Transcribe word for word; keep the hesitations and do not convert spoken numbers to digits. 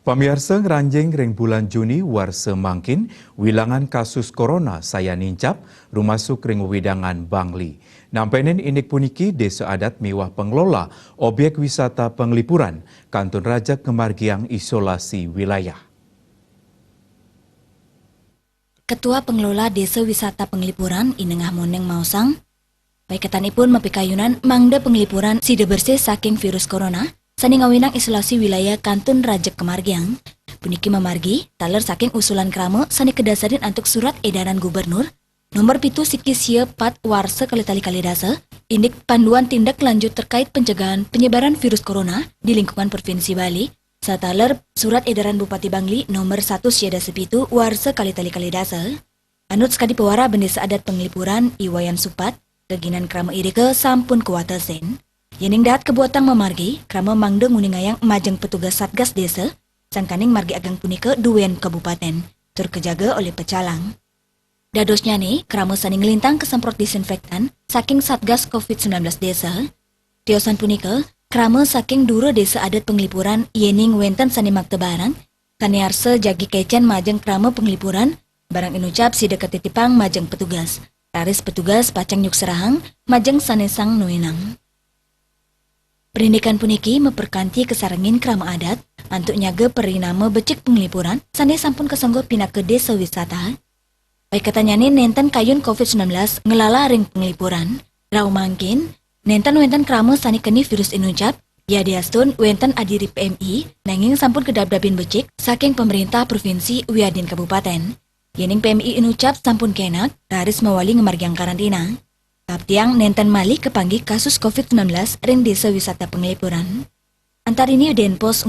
Pamiarsa, ngranjing ring bulan Juni warsa mangkin, wilangan kasus corona sayan nincap, rumasuk ring wewidangan Bangli. Nampenin indik puniki, Desa Adat miwah pengelola objek wisata penglipuran kantun rajeg ngamargiang isolasi wilayah. Ketua Pengelola Desa Wisata Penglipuran, I Nengah Moneng maosang, paiketanipun mapikayunan mangda penglipuran sida bersih saking virus corona, sane ngawinang isolasi wilayah kantun rajeg kamargiang. Puniki mamargi taler saking usulan krama sane kadasarin antuk Surat Edaran Gubernur nomor pitu siki sia pat warsa kalih tali kalih dasa, indik panduan tindak lanjut terkait pencegahan penyebaran virus corona di lingkungan Provinsi Bali, sataler Surat Edaran Bupati Bangli nomor satu sia dasa pitu warsa kalih tali kalih dasa. Anut sakadi pawara Bendesa Adat Penglipuran, I Wayan Supat, geginan krama irika sampun kawatesin. Yening dahat kabuatang mamargi, krama mangda nguningayang majeng petugas Satgas Desa, sangkaning margi ageng punika duen kabupaten, tur kajaga olih pecalang. Dadosnyane, krama sane nglintang kasemprot disinfektan saking Satgas covid sembilan belas Desa. Tiosan punika, krama saking dura Desa Adat Penglipuran, yening wenten sane makta barang, sane arsa jagi kecen majeng krama penglipuran, barang inucap sida katitipang majeng petugas. Raris petugas pacang nyukserahang majeng sane sang nuinang. Perindikan puniki maperkanti kasarengin krama adat antuk nyaga perinama becik penglipuran sane sampun kasengguh pinaka desa wisata. Paiketannyane nenten kayun covid sembilan belas nglala ring penglipuran. Rauh mangkin, nenten wenten krama sane keni virus inucap, yadiastun wenten adiri P M I, nanging sampun kadabdabin becik saking pemerintah provinsi wiadin kabupaten. Yening P M I inucap sampun kenak, raris mawali ngamargiang karantina. Kaptiang nenten malih kapanggih kasus covid sembilan belas ring desa wisata penglipuran. Antarini Denpos